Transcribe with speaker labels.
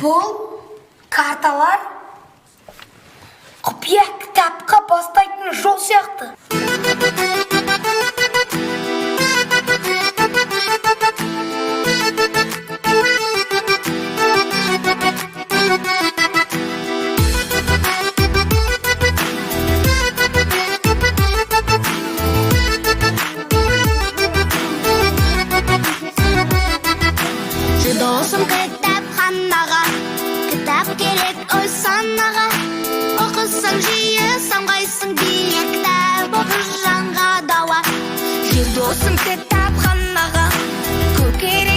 Speaker 1: Бұл карталар құпия кітапқа бастайтын жол сияқты.
Speaker 2: Жүр, досым, кітапханаға. Кітап керек ой санаға. Оқысаң жиі, самғайсың биік. Кітап оқы, жанға дауа. Жүр, досым, кітапханаға. Көкірек